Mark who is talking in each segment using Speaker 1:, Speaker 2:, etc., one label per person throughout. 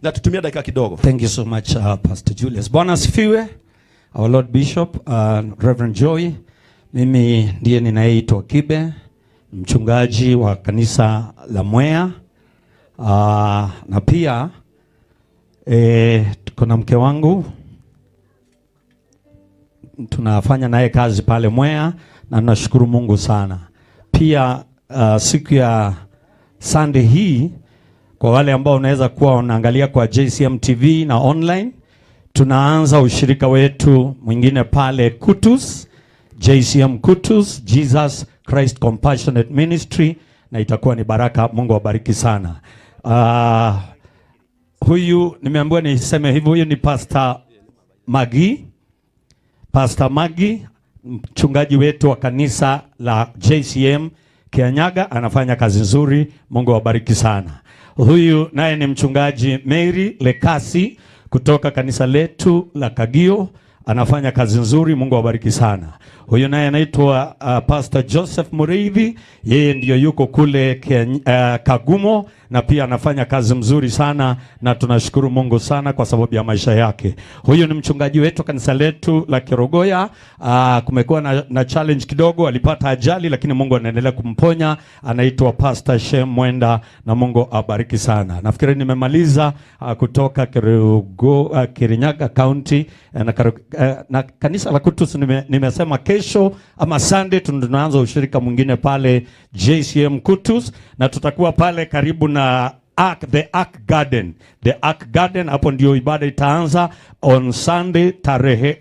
Speaker 1: Na tutumie dakika kidogo.
Speaker 2: Thank you so much, Pastor Julius. Bwana asifiwe. Our Lord Bishop, Reverend Joy. Mimi ndiye ninayeitwa Kibe, mchungaji wa kanisa la Mwea. Na pia tuko na mke wangu, tunafanya naye kazi pale Mwea na nashukuru Mungu sana. Pia siku ya Sunday hii, kwa wale ambao unaweza kuwa unaangalia kwa JCM TV na online, tunaanza ushirika wetu mwingine pale Kutus, JCM Kutus, Jesus Christ Compassionate Ministry, na itakuwa ni baraka. Mungu awabariki sana. Huyu nimeambiwa niseme hivyo, huyu ni Pastor Magi. Pastor Magi, mchungaji wetu wa kanisa la JCM Kianyaga, anafanya kazi nzuri. Mungu awabariki sana. Huyu naye ni mchungaji Mary Lekasi kutoka kanisa letu la Kagio, anafanya kazi nzuri. Mungu awabariki sana. Huyu naye anaitwa Pastor Joseph Mureithi, yeye ndiyo yuko kule Kagumo na pia anafanya kazi mzuri sana, na tunashukuru Mungu sana kwa sababu ya maisha yake. Huyu ni mchungaji wetu kanisa letu la Kerogoya. Kumekuwa na challenge kidogo, alipata ajali, lakini Mungu anaendelea kumponya. Anaitwa Pastor Shem Mwenda na Mungu abariki sana. Nafikiri nimemaliza kutoka Kirinyaga County na kanisa la Kutus. Nimesema kesho ama Sunday tunaanza ushirika mwingine pale JCM Kutus, na tutakuwa pale karibu na Ark, the Ark Garden. The Ark Garden, hapo ndio ibada itaanza on Sunday tarehe,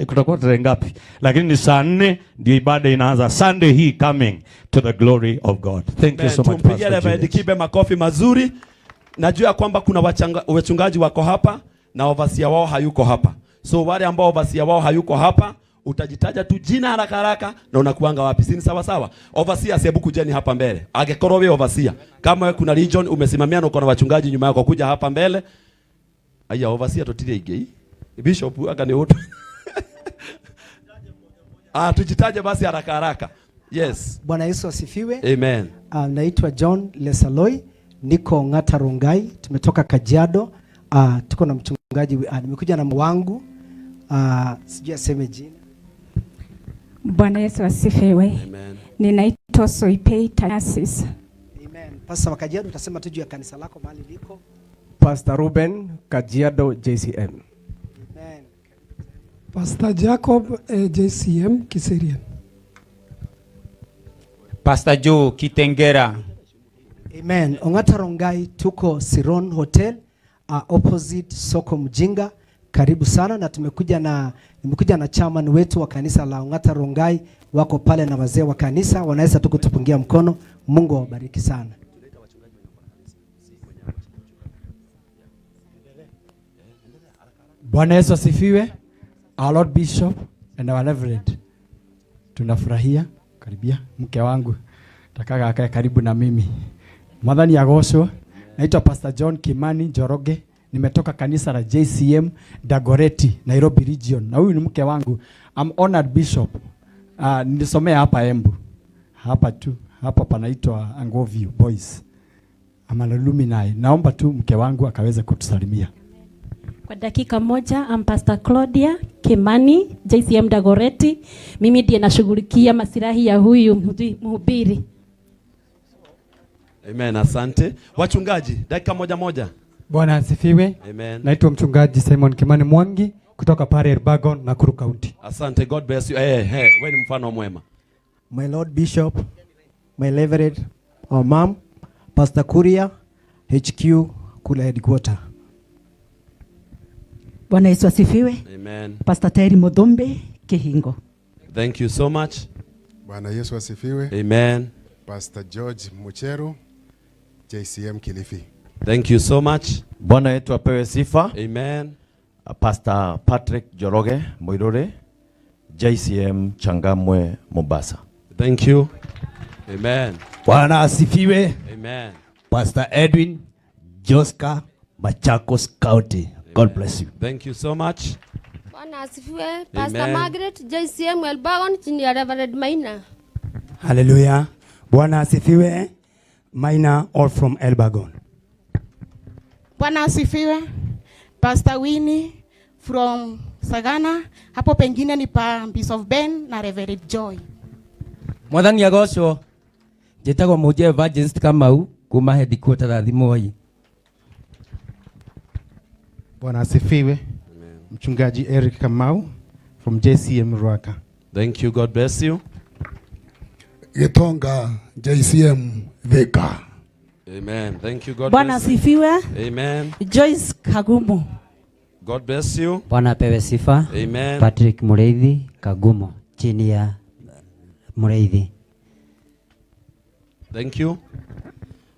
Speaker 2: kutakuwa tarehe ngapi? Lakini ni saa 4 ndio ibada inaanza Sunday hii coming, to the glory of God. Thank you so much,
Speaker 1: Tumpigie
Speaker 2: Pastor
Speaker 1: Reverend
Speaker 2: Julius.
Speaker 1: Kibe makofi mazuri. Najua kwamba kuna wachungaji wako hapa na overseer wao hayuko hapa. So wale ambao overseer wao hayuko hapa, utajitaja tu jina haraka haraka na unakuanga wapi? Si ni sawa sawa? Overseer, hebu kujeni hapa mbele. Angekorwo wewe overseer. Kama wewe kuna region umesimamia na uko na wachungaji nyuma yako, kuja hapa mbele. Aya, overseer tutire ingei. Bishop aka ni utu. Ah, tujitaje basi haraka haraka. Yes.
Speaker 3: Bwana Yesu asifiwe.
Speaker 1: Amen.
Speaker 3: Naitwa John Lesaloi, niko Ng'ata Rongai, tumetoka Kajiado. Tuko na mchungaji, nimekuja na wangu, sijui aseme jina.
Speaker 4: Bwana Yesu asifiwe.
Speaker 1: Amen.
Speaker 4: Ninaitwa Soipei Tanyasis.
Speaker 3: Amen. Pastor wa Kajiado, utasema tu juu ya kanisa lako mahali liko.
Speaker 5: Pastor Ruben, Kajiado JCM.
Speaker 3: Amen.
Speaker 6: Pastor Jacob, JCM Kiserian.
Speaker 7: Pastor Joe, Kitengera.
Speaker 3: Amen. Ongata Rongai tuko Siron Hotel, opposite Soko Mjinga. Karibu sana na nimekuja na chairman wetu wa kanisa la Ongata Rongai, wako pale na wazee wa kanisa, wanaweza tu kutupungia mkono. Mungu awabariki sana.
Speaker 8: Bwana Yesu asifiwe. Our Lord Bishop and our Reverend. Tunafurahia karibia mke wangu takaga akae karibu na mimi. Mwathani agocwo. Naitwa Pastor John Kimani Njoroge. Nimetoka kanisa la JCM Dagoretti, Nairobi Region. Na huyu ni mke wangu. I'm honored bishop. Nilisomea hapa Embu. Hapa tu, hapa panaitwa Angoview Boys. I'm an alumni. Naomba tu mke wangu akaweze kutusalimia.
Speaker 9: Kwa dakika moja, I'm Pastor Claudia Kimani, JCM Dagoretti. Mimi ndiye nashughulikia masilahi ya huyu mhubiri.
Speaker 1: Amen, asante. Wachungaji, dakika moja moja.
Speaker 10: Bwana asifiwe.
Speaker 1: Amen.
Speaker 10: Naitwa mchungaji Simon Kimani Mwangi kutoka pale Elburgon, Nakuru County.
Speaker 1: Asante, God bless you. Eh, wewe ni mfano mwema.
Speaker 3: My Lord Bishop, my Reverend, our mom, Pastor Kuria, HQ kule headquarter.
Speaker 11: Bwana Yesu asifiwe.
Speaker 1: Amen.
Speaker 11: Pastor Terry Modhombe, Kihingo.
Speaker 1: Thank you so much.
Speaker 12: Bwana Yesu asifiwe.
Speaker 1: Amen.
Speaker 12: Pastor George Mucheru, JCM Kilifi.
Speaker 1: Thank you so much.
Speaker 13: Bwana wetu apewe sifa.
Speaker 1: Amen.
Speaker 13: Pastor Patrick Njoroge Muiruri, JCM Changamwe, Mombasa.
Speaker 1: Thank you. Amen.
Speaker 14: Bwana asifiwe.
Speaker 1: Amen.
Speaker 14: Pastor Edwin Joska, Machakos County. God bless you.
Speaker 1: Thank you so much.
Speaker 15: Bwana asifiwe. Pastor
Speaker 1: Amen.
Speaker 15: Margaret, JCM Elburgon, chini ya Reverend Maina.
Speaker 16: Hallelujah. Bwana asifiwe. Maina, all from Elburgon. Bwana asifiwe. Pastor Winnie from Sagana, hapo pengine ni pa Bishop Ben na Reverend Joy.
Speaker 17: Mwathani agocwo. Njĩtagwo Mũnjia Evangelist Kamau kuma headquarter Rathimoi.
Speaker 18: Bwana asifiwe. Mchungaji Eric Kamau from JCM Ruaka.
Speaker 1: Thank you. God bless you.
Speaker 19: Gitonga JCM Thika.
Speaker 1: Amen. Thank you. God
Speaker 11: Bwana
Speaker 1: bless you.
Speaker 11: asifiwe.
Speaker 1: Amen.
Speaker 11: Joyce Kagumo.
Speaker 1: God bless you.
Speaker 20: Bwana apewe sifa.
Speaker 1: Amen.
Speaker 20: Patrick Mureithi Kagumo chini ya Mureithi.
Speaker 1: Thank you.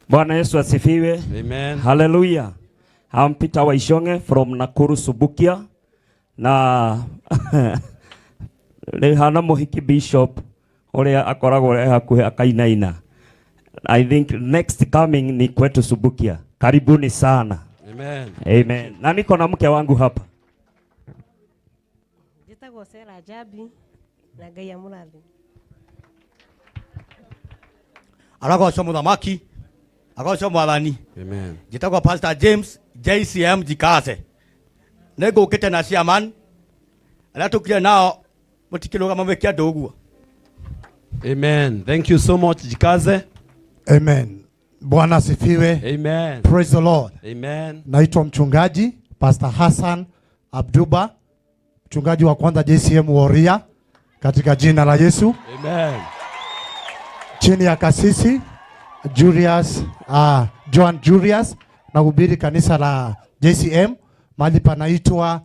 Speaker 21: Bwana Yesu asifiwe.
Speaker 1: Amen.
Speaker 21: Hallelujah. I'm Peter Waishonge from Nakuru Subukia na rĩhana mũhiki bishop ũrĩa akoragwo e hakuhĩ akainaina. I think next coming ni kwetu Subukia. Karibuni sana.
Speaker 1: Amen.
Speaker 21: Amen. Na niko na mke wangu hapa.
Speaker 22: Njĩtagwo Sera Njambi na Ngai amũrathime.
Speaker 14: Aragocwo muthamaki, agocwo mwathani.
Speaker 1: Amen.
Speaker 14: Njĩtagwo Pastor James JCM Jikase. Nĩngũkĩte na chairman arĩa tũkire nao mũtikĩrũgama mwĩke andũ ũguo.
Speaker 1: Amen. Thank you so much, Jikaze.
Speaker 23: Amen. Bwana asifiwe.
Speaker 1: Amen.
Speaker 23: Praise the Lord.
Speaker 1: Amen.
Speaker 23: Naitwa mchungaji Pastor Hassan Abduba, mchungaji wa kwanza JCM Warrior katika jina la Yesu.
Speaker 1: Amen.
Speaker 23: Chini ya kasisi Julius, Joan Julius, nahubiri kanisa la JCM mahali panaitwa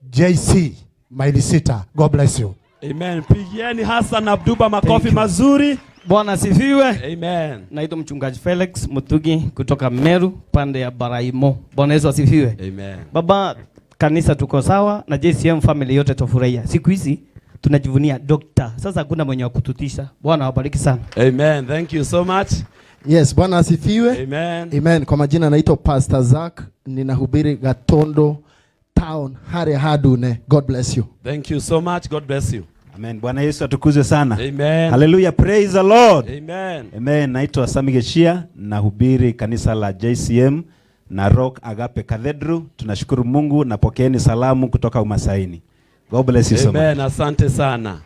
Speaker 23: JC maili 6. God bless you.
Speaker 1: Amen. Pigieni Hassan Abduba makofi mazuri.
Speaker 24: Bwana asifiwe.
Speaker 1: Amen.
Speaker 24: Naitwa mchungaji Felix Mutugi kutoka Meru pande ya Baraimo. Bwana Yesu asifiwe.
Speaker 1: Amen.
Speaker 24: Baba, kanisa tuko sawa na JCM family yote tufurahia. Siku hizi tunajivunia doctor. Sasa hakuna mwenye wa kututisha. Bwana awabariki sana.
Speaker 1: Amen. Thank you so much.
Speaker 25: Yes, Bwana asifiwe.
Speaker 1: Amen.
Speaker 25: Amen. Kwa majina naitwa Pastor Zack, ninahubiri Gatondo Town Hare Hadune. God bless you.
Speaker 1: Thank you so much. God bless you.
Speaker 26: Amen. Bwana Yesu atukuzwe sana.
Speaker 1: Amen.
Speaker 26: Hallelujah. Praise the Lord.
Speaker 1: Amen.
Speaker 26: Amen. Naitwa Sami Geshia, nahubiri kanisa la JCM na Rock Agape Cathedral. Tunashukuru Mungu na pokeeni salamu kutoka Umasaini. God bless you so much.
Speaker 1: Amen. Asante sana.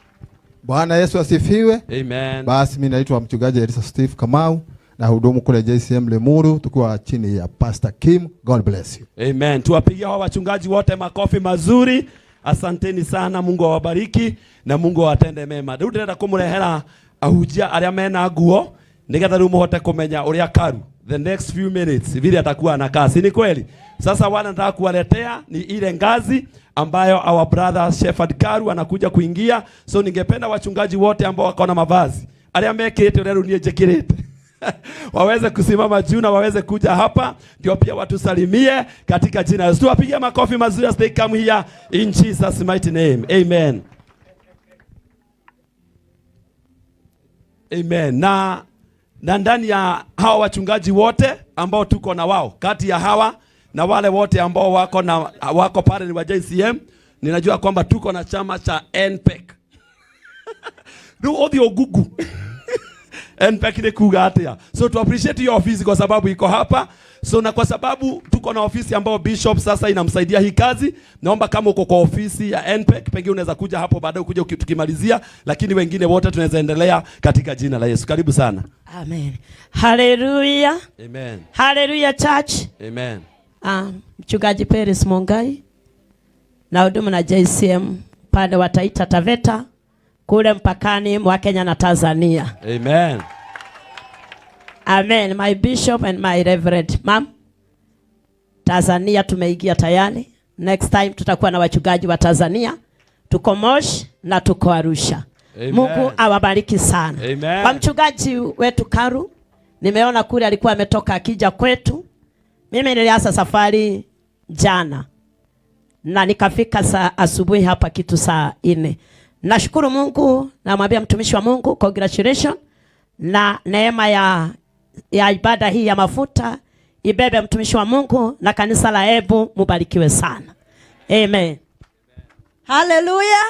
Speaker 27: Bwana Yesu asifiwe.
Speaker 1: Amen.
Speaker 27: Basi mimi naitwa mchungaji Elisa Steve Kamau na hudumu kule JCM Limuru tukiwa chini ya Pastor Kim. God bless you.
Speaker 1: Amen. Tuwapigie hawa wachungaji wote makofi mazuri. Asanteni sana, Mungu awabariki na Mungu awatende mema. Rĩu ndĩrenda kũmũrehera ahunjia arĩa mena nguo nĩgetha rĩu mũhote kũmenya ũrĩa Karu the next few minutes vile atakuwa anakaa, si ni kweli? Sasa wale nataka kuwaletea ni ile ngazi ambayo our brother Shepherd Karu anakuja kuingia. So ningependa wachungaji wote ambao wako na mavazi arĩa mekĩrĩte ũrĩa rĩu niĩ njĩkĩrĩte waweze kusimama juu na waweze kuja hapa ndio pia watusalimie katika jina la Yesu. Tuwapigie makofi mazuri as they come here in Jesus mighty name. Amen. Amen. Na ndani ya hawa wachungaji wote ambao tuko na wao, kati ya hawa na wale wote ambao wako pale ni wa JCM, ninajua kwamba tuko na chama cha NPEC. Rĩu ũthiĩ Google. NPEC ni kuga atia. So to appreciate your office kwa sababu iko hapa. So na kwa sababu tuko na ofisi ambayo bishop sasa inamsaidia hii kazi, naomba kama uko kwa ofisi ya NPEC pengine unaweza kuja hapo baadaye kuja tukimalizia, lakini wengine wote tunaweza endelea katika jina la Yesu. Karibu sana.
Speaker 28: Amen. Hallelujah.
Speaker 1: Amen.
Speaker 28: Hallelujah church.
Speaker 1: Amen.
Speaker 28: Mchungaji Peris Mongai na hudumu na JCM pande wa Taita Taveta kule mpakani mwa Kenya na Tanzania.
Speaker 1: Amen.
Speaker 28: Amen. My bishop and my reverend ma'am. Tanzania tumeingia tayari. Next time tutakuwa na wachungaji wa Tanzania. Tuko Moshi na tuko Arusha.
Speaker 1: Amen.
Speaker 28: Mungu awabariki sana.
Speaker 1: Amen.
Speaker 28: Kwa mchungaji wetu Karu, nimeona kule alikuwa ametoka akija kwetu. Mimi nilianza safari jana na nikafika saa asubuhi hapa kitu saa 4. Nashukuru Mungu, namwambia mtumishi wa Mungu congratulations, na neema ya ibada hii ya mafuta ibebe mtumishi wa Mungu na kanisa la Ebu, mubarikiwe sana. Amen.
Speaker 11: Haleluya.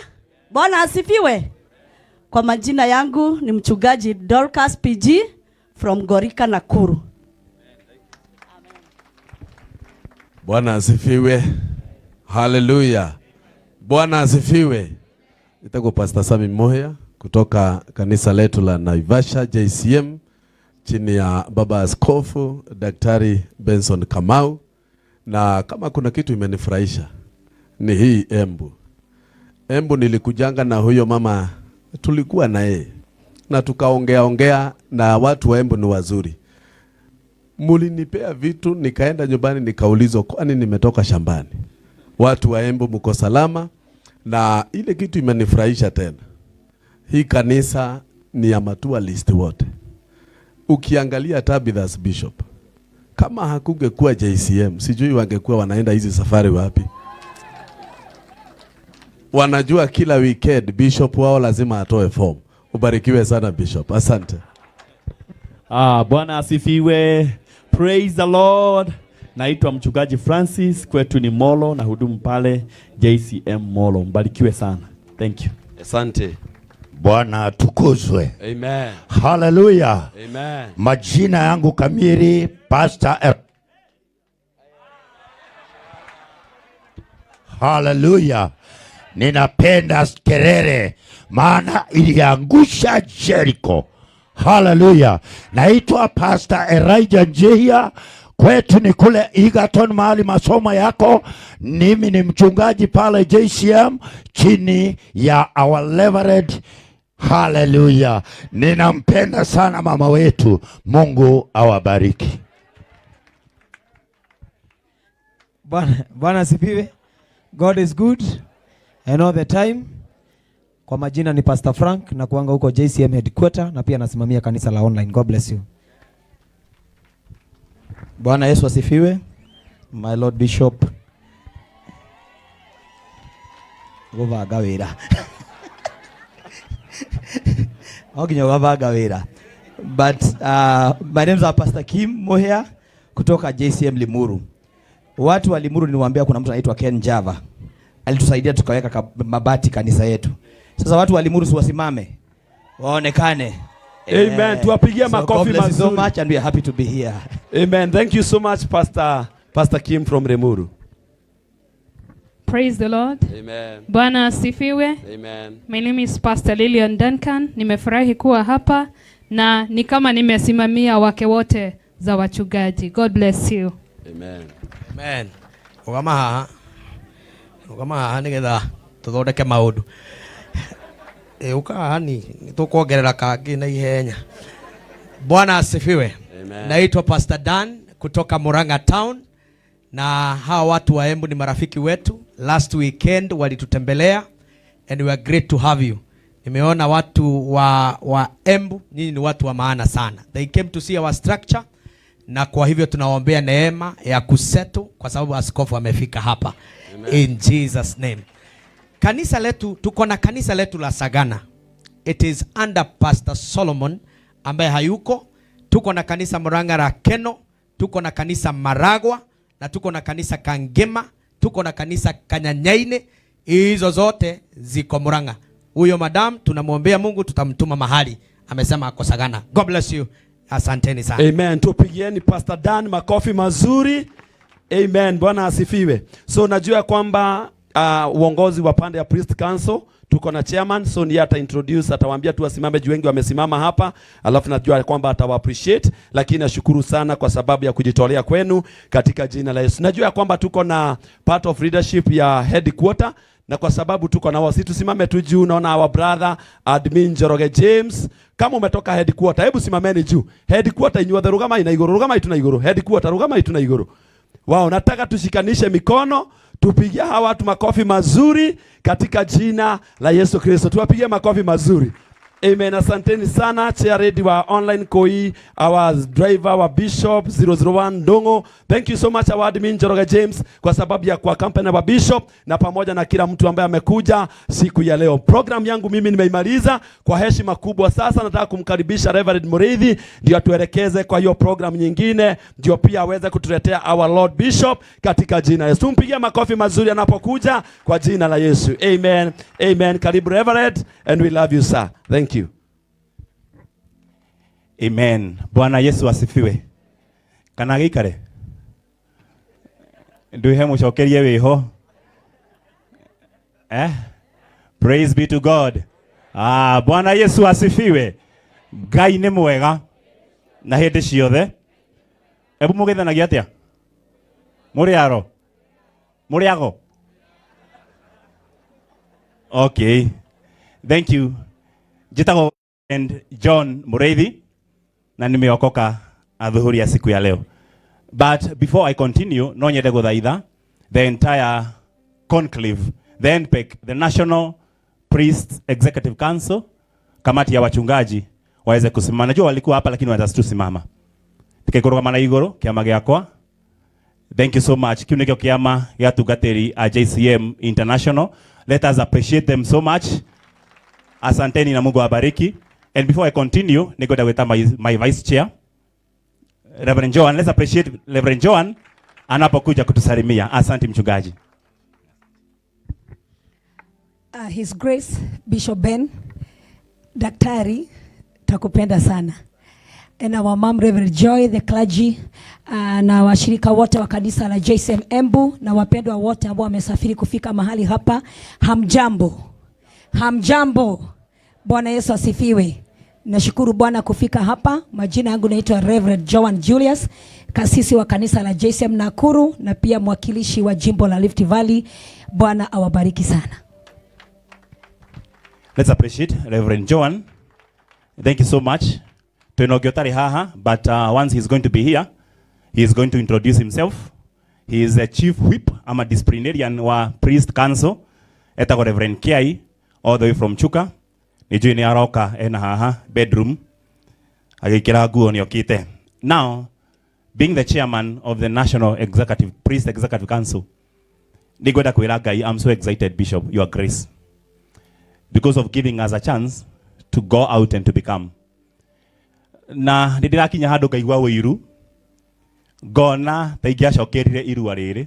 Speaker 11: Bwana asifiwe. Kwa majina yangu ni mchungaji Dorcas PG from Gorika Nakuru.
Speaker 1: Bwana asifiwe. Haleluya. Bwana asifiwe. Nitakuwa Pastor Sami Moya kutoka kanisa letu la Naivasha JCM chini ya Baba Askofu Daktari Benson Kamau, na kama kuna kitu imenifurahisha ni hii Embu. Embu nilikujanga na huyo mama, tulikuwa na yeye na tukaongea ongea, na watu wa Embu ni wazuri. Mulinipea vitu, nikaenda nyumbani nikaulizwa, kwani nimetoka shambani? Watu wa Embu mko salama. Na ile kitu imenifurahisha tena, hii kanisa ni ya matourist wote. Ukiangalia Tabitha's Bishop, kama hakungekuwa JCM, sijui wangekuwa wanaenda hizi safari wapi. Wanajua kila weekend bishop wao lazima atoe form. Ubarikiwe sana Bishop, asante.
Speaker 2: Ah, Bwana asifiwe. Praise the Lord. Naitwa mchungaji Francis, kwetu ni Molo na hudumu pale JCM Molo. Mbarikiwe sana. Thank you.
Speaker 1: Asante.
Speaker 4: Bwana atukuzwe.
Speaker 1: Amen.
Speaker 4: Haleluya.
Speaker 1: Amen.
Speaker 4: Majina yangu kamili Pastor Haleluya. Ninapenda kelele maana iliangusha Jericho. Haleluya. Naitwa Pastor Elijah Njehia. Kwetu ni kule Egerton mahali masomo yako. Mimi ni mchungaji pale JCM chini ya our Reverend. Haleluya. Ninampenda sana mama wetu. Mungu awabariki.
Speaker 5: Bwana asifiwe. God is good and all the time. Kwa majina ni Pastor Frank na kuanga huko JCM headquarter na pia nasimamia kanisa la online. God bless you.
Speaker 6: Bwana Yesu asifiwe. My Lord Bishop. Gũbanga wĩra. No nginya ũgabanga wĩra. But my name is Pastor Kim Muhia kutoka JCM Limuru. Watu wa Limuru niwaambia kuna mtu anaitwa Ken Java. Alitusaidia tukaweka mabati kanisa yetu. Sasa watu wa Limuru si wasimame. Waonekane.
Speaker 1: Amen. Tuwapigie makofi
Speaker 6: God bless you so
Speaker 1: mazuri.
Speaker 6: much and we are happy to be here.
Speaker 1: Amen. Thank you so much Pastor Kim from Limuru.
Speaker 7: Praise the Lord.
Speaker 1: Amen.
Speaker 7: Bwana asifiwe.
Speaker 1: Amen.
Speaker 7: My name is Pastor Lillian Duncan. Nimefurahi kuwa hapa na ni kama nimesimamia wake wote za wachungaji. God bless you.
Speaker 1: Amen.
Speaker 8: Amen. Rũgama haha. Rũgama haha nĩgetha tũthondeke maũndũ. Ũka haha ni tũkuongerera kangĩ na ihenya. Bwana asifiwe.
Speaker 1: Amen.
Speaker 8: Naitwa Pastor Dan kutoka Murang'a Town, na hawa watu wa Embu ni marafiki wetu. Last weekend walitutembelea and we are great to have you. Nimeona watu wa Embu, nyinyi ni watu wa maana sana. They came to see our structure, na kwa hivyo tunawaombea neema ya kusetu kwa sababu askofu amefika hapa.
Speaker 1: Amen.
Speaker 8: In Jesus name. Kanisa letu, tuko na kanisa letu la Sagana. It is under Pastor Solomon ambaye hayuko. Tuko na kanisa Murang'a la Keno, tuko na kanisa Maragwa, na tuko na kanisa Kangema, tuko na kanisa Kanyanyaine. Hizo zote ziko Murang'a. Huyo madam tunamwombea Mungu, tutamtuma mahali. Amesema ako Sagana. God bless you. Asanteni sana.
Speaker 1: Amen. Tupigieni Pastor Dan makofi mazuri. Amen. Bwana asifiwe. So najua kwamba uongozi wa pande ya Priest Council tuko na chairman, so ndiye ata introduce, atawaambia tu wasimame juu wengi wamesimama hapa, alafu najua kwamba atawa appreciate, lakini nashukuru sana kwa sababu ya kujitolea kwenu katika jina la Yesu. Najua kwamba tuko na part of leadership ya headquarter, na kwa sababu tuko na wao, si tusimame tu juu. Naona our brother admin Njoroge James, kama umetoka headquarter, hebu simameni juu. Headquarter inyuothe, rugama ina iguru, rugama itu na iguru, headquarter rugama itu na iguru. Wao, nataka tushikanishe mikono, tupigie hawa watu makofi mazuri katika jina la Yesu Kristo. Tuwapigie makofi mazuri. Amen. Asanteni sana chair lady wa online koi, our driver wa Bishop 001 Ndongo. Thank you so much our admin Njoroge James kwa sababu ya kwa company wa Bishop na pamoja na kila mtu ambaye amekuja siku ya leo. Program yangu mimi nimeimaliza kwa heshima kubwa. Sasa nataka kumkaribisha Reverend Muriithi ndio atuelekeze kwa hiyo program nyingine, ndio pia aweze kutuletea our Lord Bishop katika jina la Yesu. Tumpigie makofi mazuri anapokuja kwa jina la Yesu. Amen. Amen. Karibu Reverend, and we love you sir. Thank you.
Speaker 26: Amen. Bwana Yesu asifiwe. Kana gikare. Nduhe mucokerie wiho. Eh? Praise be to God. Ah, Bwana Yesu asifiwe. Ngai nĩ mwega na hĩndĩ ciothe. Ebu mũgeithanagia atĩa? Mũrĩ aro? Mũrĩ ago? Okay. Thank you. Njĩtagwo and John Mureithi na nimeokoka adhuhuri ya siku ya leo. But before I continue, no nyende guthaitha the entire conclave, the NPEC, the National Priests Executive Council, kamati ya wachungaji waweze kusimama. Najua walikuwa hapa lakini watatusimama. Tikikurugamana iguru kiama giakwa. Thank you so much. Kiu nikio kiama gia tungatiri a JCM International. Let us appreciate them so much. Asanteni na Mungu awabariki. And before I continue, nĩngwenda gwĩta my vice chair, Reverend Joan. Let's appreciate Reverend Joan anapokuja kutusalimia. Asante mchungaji.
Speaker 3: His Grace Bishop Ben, Daktari, takupenda sana. And our mom Reverend Joy, the clergy, na washirika wote wa kanisa la JCM Embu na wapendwa wote ambao wamesafiri kufika mahali hapa, hamjambo. Hamjambo. Bwana Yesu asifiwe. Nashukuru Bwana kufika hapa. Majina yangu naitwa Reverend Joan Julius, kasisi wa kanisa la JCM Nakuru na pia mwakilishi wa jimbo la Rift Valley. Bwana awabariki sana.
Speaker 26: Let's appreciate Reverend Joan. Thank you so much. Twina ũngĩ ũtarĩ haha, but once he's going to be here, he is going to introduce himself. He is a chief whip, ama disciplinarian wa Priest Council, etagwo Reverend Kiai, all the way from Chuka. Nĩnjũĩ nĩ aroka ena haha bedroom agĩkĩra nguo nĩ okĩte. Now, being the chairman of the National Executive Priest Executive Council, nĩngwenda kwĩra Ngai, I'm so excited, Bishop, your grace, because of giving us a chance to go out and to become. Na nĩ ndĩrakinya handũ ngaigua ũiru, ngona ta ingĩacokerire irua rĩrĩ,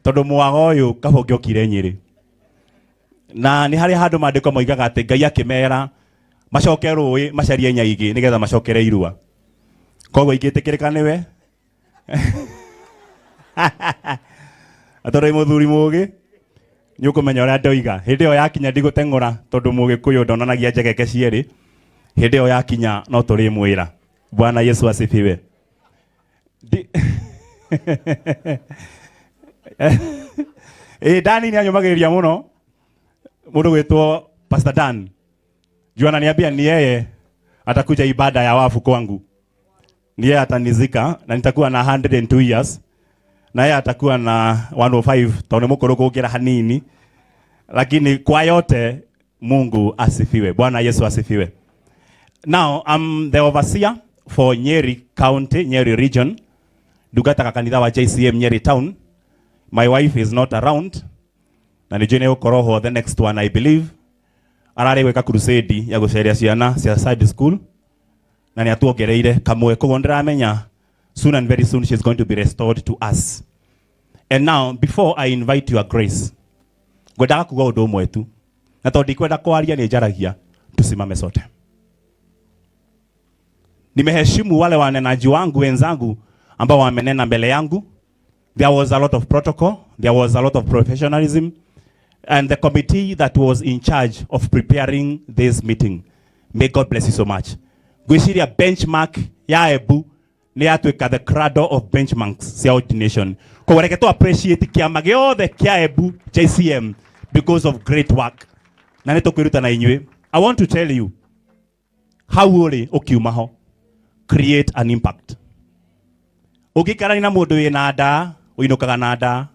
Speaker 26: tondũ mwaga ũyũ kaba ũngĩokire Nyĩrĩ. Na nĩ harĩ handũ maandĩko moigaga atĩ Ngai akĩmera macoke rũĩ macarie nyaigĩ nĩgetha macokere irua. Koguo ingĩtĩkĩrĩka nĩwe tondũ wĩ mũthuri mũgĩ nĩ ũkũmenya ũrĩa ndoiga. Hĩndĩ ĩyo yakinya ndigũteng'ũra tondũ mũgĩkũyũ ndonanagia njegeke cierĩ. Hĩndĩ ĩyo yakinya no tũrĩmwĩra. Bwana Yesu asifiwe. Dani nĩ anyũmagĩrĩria mũno. Mũndũ gwĩtwo Pastor Dan. Juu ananiambia ni yeye atakuja ibada ya wafu kwangu. Ni yeye atanizika na nitakuwa na 102 years. Na yeye atakuwa na 105 tondũ nĩ mũkũrũ kũngĩra hanini. Lakini kwa yote Mungu asifiwe. Bwana Yesu asifiwe. Now, I'm the overseer for Nyeri County, Nyeri Region. Ndungataga kanitha wa JCM Nyeri Town. My wife is not around. Na nĩnjũĩ nĩgũkorwo ho the next one, I believe. Ararĩ gwĩka crusade ya gũceria ciana cia Sunday school. Na nĩ atuongereire kamwe. Koguo ndĩramenya soon and very soon she's going to be restored to us. And now, before I invite your grace, ngwendaga kuga ũndũ ũmwe tu. Na tondũ ndikwenda kwaria nĩ njaragia, tusimame sote. Nimeheshimu wale wanenaji wangu wenzangu ambao wamenena mbele yangu. There was a lot of protocol, there was a lot of professionalism, and the committee that was in charge of preparing this meeting. May God bless you so much. Gwĩciria benchmark ya Embu nĩ yatuĩka the cradle of benchmarks cia ordination. Koguo reke tu appreciate kĩama gĩothe kĩa Embu JCM because of great work. Na nĩ tũkwĩruta na inyuĩ. I want to tell you hau ũrĩ ũkiuma ho, create an impact. Ũngĩikarania na mũndũ wĩna nda, ũinũkaga na nda.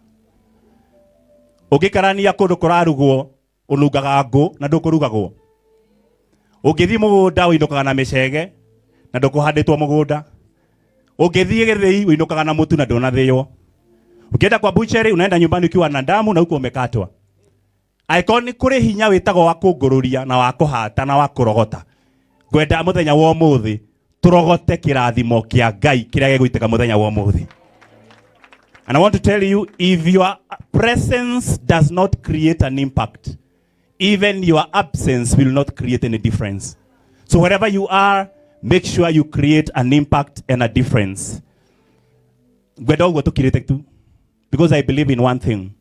Speaker 26: Ũngĩikarania kũndũ kũrarugwo, ũnungaga ngũ na ndũkũrugagwo. Ũngĩthiĩ mũgũnda ũinũkaga na mĩcege na ndũkũhandĩtwo mũgũnda. Ũngĩthiĩ gĩthĩi ũinũkaga na mũtu na ndũnathĩo. Ukienda kwa butchery unaenda nyumbani ukiwa na damu na huko umekatwa. Angĩkorwo nĩ kũrĩ hinya wĩtagwo wa kũngũrũria na wa kũhata na wa kũrogota, ngwenda mũthenya wa ũmũthĩ tũrogote kĩrathimo kĩa Ngai kĩrĩa gĩgũitĩka mũthenya wa ũmũthĩ. And I want to tell you, if your presence does not create an impact, even your absence will not create any difference. So wherever you are, make sure you create an impact and a difference. Ngwenda ũguo tũkirĩte tu, because I believe in one thing: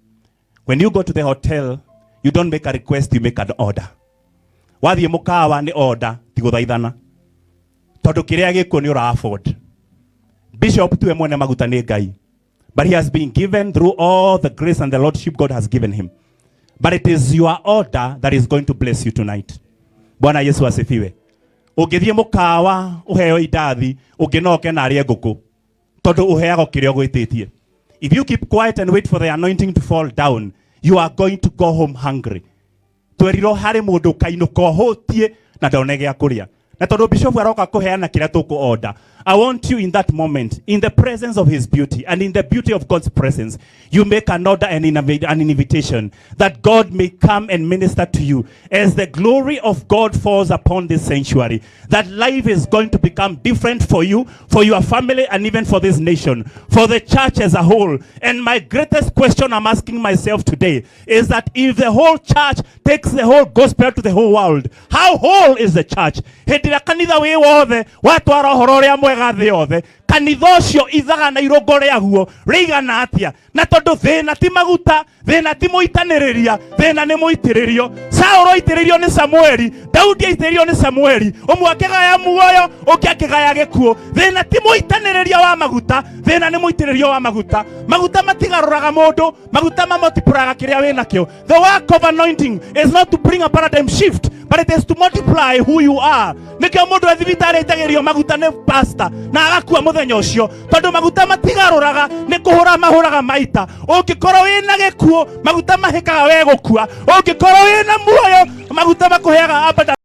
Speaker 26: when you go to the hotel, you don't make a request, you make an order. Wathiĩ mũkawa nĩ order, ti gũthaithana, tondũ kĩrĩa gĩkuo nĩ ũra afford. Bishop tiwe mwene maguta, nĩ Ngai, but he has been given through all the grace and the lordship God has given him. But it is your order that is going to bless you tonight. Bwana Yesu asifiwe. Ũngĩthiĩ mũkawa ũheo indathi, ũngĩnoke na arĩe ngũkũ, tondũ ũheagwo kĩrĩa ũgwĩtĩtie. If you keep quiet and wait for the anointing to fall down, you are going to go home hungry. Twerirwo harĩ mũndũ ũkainũka ũhũtiĩ na ndone gĩa kũrĩa, na tondũ bishop aroka kũheana kĩrĩa tũkũ order, I want you in that moment, in the presence of his beauty and in the beauty of God's presence, you make an order and an invitation that God may come and minister to you as the glory of God falls upon this sanctuary, that life is going to become different for you, for your family, and even for this nation, for the church as a whole. And my greatest question I'm asking myself today is that if the whole church takes the whole gospel to the whole world, how whole is the church? Hĩndĩ ĩrĩa kanitha wĩ wothe watwara ũhoro ũrĩa mwega thĩ yothe, kanitha ũcio ithaga na irũngo rĩaguo rĩigana atĩa? Na tondũ thĩna ti maguta, thĩna ti mũitanĩrĩria, thĩna nĩ mũitĩrĩrio. Saũlũ aitĩrĩrio nĩ Samueli, Daudi aitĩrĩrio nĩ Samueli, ũmwe akĩgaya muoyo, ũngĩ akĩgaya gĩkuũ. Thĩna ti mũitanĩrĩria wa maguta, thĩna nĩ mũitĩrĩrio wa maguta. Maguta matigarũraga mũndũ, maguta mamultiplyga kĩrĩa wĩ nakĩo. The work of anointing is not to bring a paradigm shift, but it is to multiply who you are. Nĩkĩo mũndũ e thibitarĩ aitagĩrĩrio maguta nĩ pastor na agakua mũthenya ũcio, tondũ maguta matigarũraga, nĩ kũhũra mahũraga maita. Ũngĩkorwo wĩna gĩkuũ, maguta mahĩkaga we gũkua. Ũngĩkorwo wĩna muoyo, maguta makũheaga abundance.